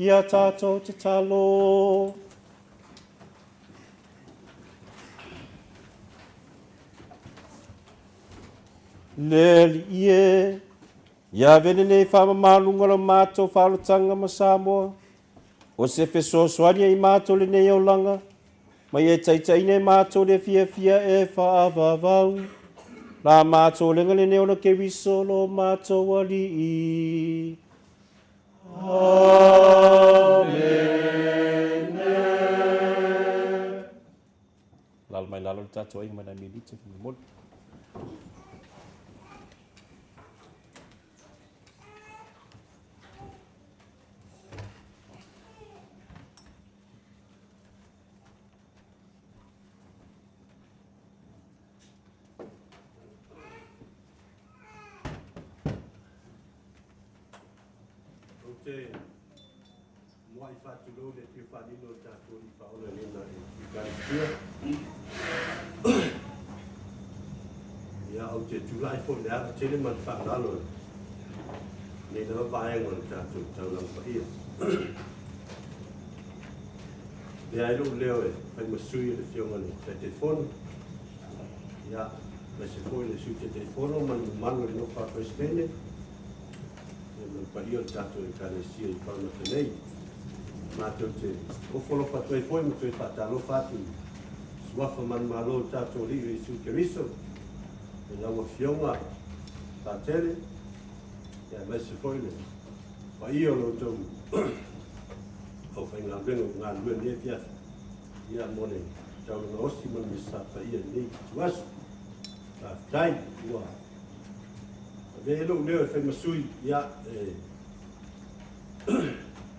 Ia tātou tatalo. Le Alii e, ia ave lenei faamamaluga o la matou faaolataga ma Samoa, o se fesoasoani ai matou lenei olaga, ma ia taitaiina e matou le fiafia e faavavau la matou olega lenei ona Keriso lo matou Alii. Lalo mai lalo le tatou aiga mai nai minute faamolemole. Ou te muai faatulou le afio faalilo o le tatou Alii Faaola i lena Ekalesia. Ia, ou te tulai foi i le ava tele ma le faaaloalo i lenei lava vaega o le tatou taulaga paia. Lea ai lou leo e fai ma sui o le Afioga i le Taitaifono, ia, aemaise foi le Sui Taitaifono ma le mamalu o le nofo a Peresetene, ia ma le paia o le tatou Ekalesia i Paremata nei. Matou te ofo alofa atu ai foi ma toe faatalofa atu i suafa manumalo o le tatou Alii o Iesu Keriso, i lau Afioga Patele, ia aemaise foi le paia o lo outou aufaigaluega ua galulue i lenei afiafi, ia mo le taulaga osi ma le Misa Paia i lenei ituaso. Faafetai ua avea ai lou leo e fai ma sui, ia, e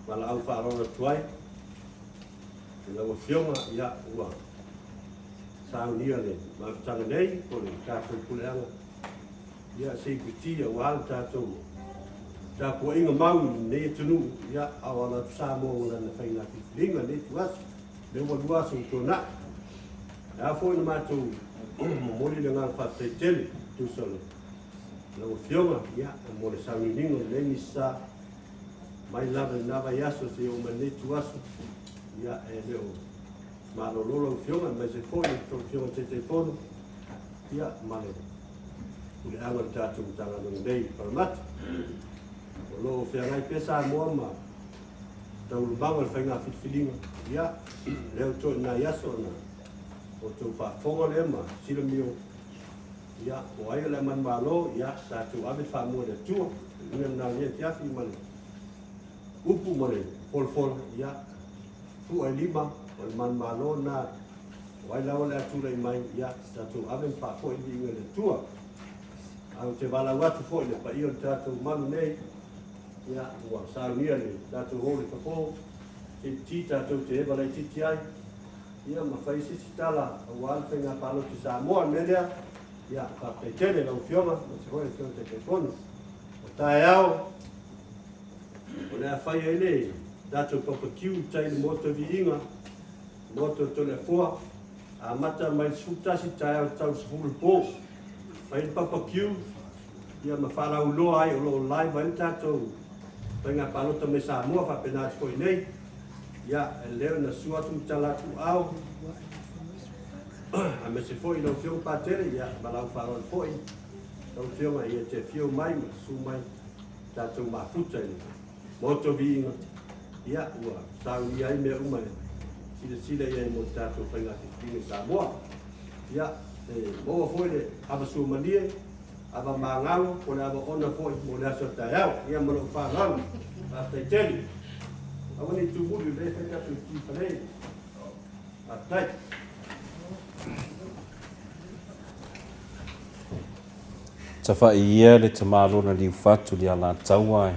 valaau faaaloalo atu ai i lau Afioga, ia, ua saunia le mafutaga nei po o le tatou puleaga, ia se i kuti aua le tatou tapuaiga mau i lenei atunuu, ia a o alo atu Samoa ma lana faiga filifiliga i lenei ituaso, lea ua lua aso ua tuanai. E ao foi ona matou momoli le agaga faafetai tele e tusa o le lau Afioga, ia, mo le sauniuniga o lenei Misasa mai lava i lena vaiaso seia oo mai i lenei ituaso, ia, e le o malolo lau Afioga aemaise foi o tou Afioga i Taitaifono, ia, ma le puleaga o le tatou Matagaluega nei i Paramata. O lo o feagai pea Samoa ma taualumaga o le faiga filifiliga, ia, lea ua toe nai aso ona outou faafofoga lea ma silamio, ia, po o ai o le a manumalo, ia, tatou ave le faamua i le Atua. O le uiga lena o lenei afiafi ma le upu ma le folafola, ia, fua i lima, o le manumalo lena, o ai lava o le a tulai mai, ia, tatou ave ma faafoi le viiga i le Atua. Ae ou te valaau atu foi i le paia o le tatou malu nei, ia, ua saunia le tatou hall i fafo, se i ti tatou te eva laitiiti ai, ia ma fai se isi tala aua le faiga palota i Samoa. O le mea lea, ia, faafetai tele i lau Afioga, aemaise foi le Afioga i le Taitaifono. O taeao, o le a fai ai le tatou papakiu i tai i le Maota Viiga, Maota o Toleafoa, amata mai le 11 taeao tau le 10 i le po. Fai le papakiu, ia ma faalauiloa ai o lo o live ai le tatou faiga palota mai Samoa faapena atu foi nei. Ia, e lelei ona susu atu ma tala atu ao, aemaise foi lau Afioga Patele, ia, ma lau faaaloalo foi lau Afioga, ia te afio mai ma susu mai tatou mafuta i le Maota o Viiga, ia, ua saunia ai mea uma e silasila i ai mo le tatou faiga filifiliga i Samoa. Ia, e maua foi le ava suamalie, ava magalo, po o le ava ona foi mo le aso a taeao. Ia, ma lou faaaloalo. Faafetai tele. Aua ne i tumuli, o lea e fai tatou ti fale. Faafetai. Tafai ia le tamaloa na liufatu i le alataua e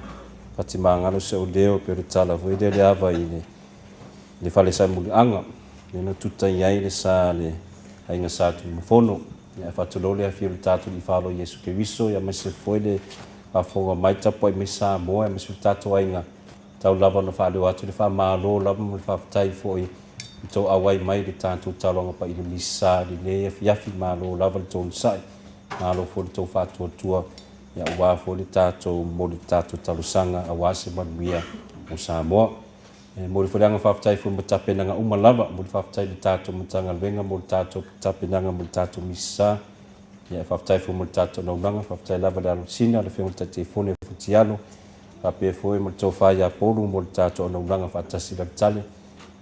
fatimagalo se o leo pe o le tala foi lea le ava i le le fale Saimuliaga lea na tuta i ai le sa a le aiga Sa Tuimafono. Ia ae faatulou le afio o le tatou Alii Faaaloa Iesu Keriso ia aemaise foi le faafofoga mai tapuai mai Samoa aemaise foi le tatou aiga tau lava ona faaleo atu le faamalo lava ma le faafetai foi i tou auai mai i le tatou taulaga paia i le Misa i lenei afiafi. Malo lava le tou onosai, malo foi le tou faatuatua ia aua foi le tatou momoli le tatou talosaga aua se manuia mo Samoa. E momoli foi le agaga faafetai foi mo tapenaga uma lava. Momoli faafetai i le tatou Matagaluega mo le tatou tapenaga mo le tatou Misa. Ia e faafetai foi mo le tatou naunaga. Faafetai lava i le Alosina, le Afioga i le Taitaifono ia Futialo, faapea foi ma le Tofa ia Polu mo le tatou auaunaga faatasi i Latale.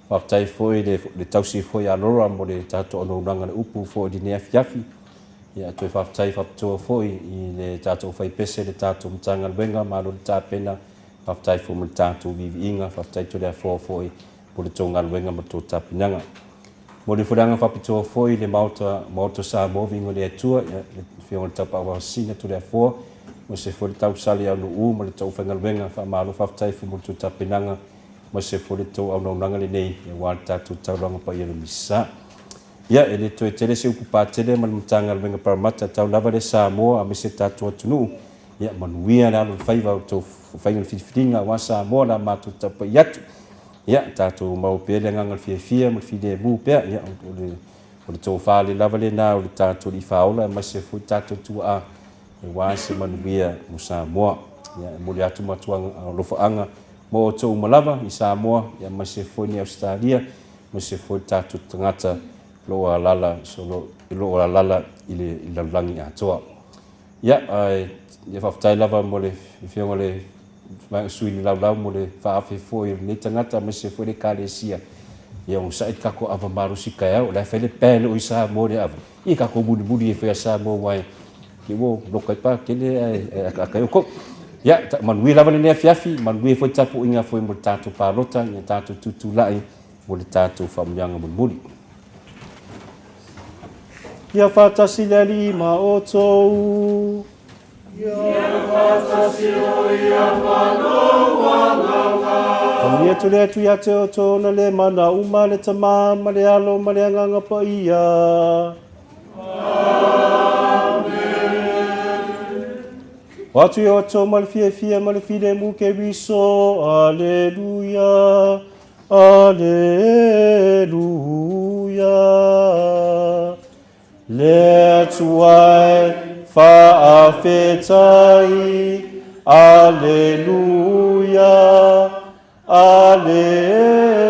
Faafetai foi i le tausi foi ia Laura mo le tatou auaunaga i le upu foi i lenei afiafi. Ia toe faafetai faapitoa foi i le tatou faipese, le tatou Matagaluega, malo le tapena, faafetai foi mo le tatou viiviiga, faafetai Toleafoa foi mo le tou galuega ma le tou tapenaga. Momoli foi le agaga faapitoa foi i le Maota, Maota o Samoa, Viiga i le Atua, ia, le Afioga i le Tapaau Asina Toleafoa, aemaise foi le Tausale ia Nuu ma le tou aufaigaluega, faamalo faafetai foi mo le tou tapenaga, aemaise foi le tou auaunaga lenei aua le tatou taulaga paia o le Misa. Ia, e le toe tele se upu patele ma le Matagaluega Paramata, tau lava le Samoa aemaise le tatou atunuu, ia manuia le alo o le faiva o le tou faiga o le filifiliga aua Samoa la matou tapuai atu. Ia, tatou maua pea le agaga o le fiafia ma le filemu pea, ia, o le, o le tofa le lava lena o le tatou Alii Faaola aemaise foi tatou tuaa aua se manuia mo Samoa. Ia, e momoli atu matuaga alofaaga mo outou uma lava i Samoa, ia, aemaise foi ni Ausetalia, aemaise foi le tatou tagata o lo o alaala, o lo o alaala i le lalolagi atoa. Ia, ae ia faafetai lava mo le Afioga i le Vaega Sui le Laulau mo le faaafe foi o lenei tagata aemaise foi le Ekalesia. Ia onosai le tatou ava malosi taeao, o la e fai le ban o i Samoa i le ava. Ia tatou mulimuli e fai a Samoa aua e te ua loka ai pa tele ae akaaka ai outou. Ia, manuia lava lenei afiafi, manuia foi le tapuaiga foi mo le tatou palota, ia tatou tutulai mo le tatou faamanuiaga mulimuli. Ia faatasi le Alii ma outou. Ia faatasi o ia ma lou agaga. Faamanuia atu le Atua ia te outou ona le mana uma le Tama ma le Alo ma le Agaga Paia. O atu i outou ma le fiafia ma le filemu Keriso. Aleluia, Aleluia. Le Atua e faafetai. Aleluia, Aleluia.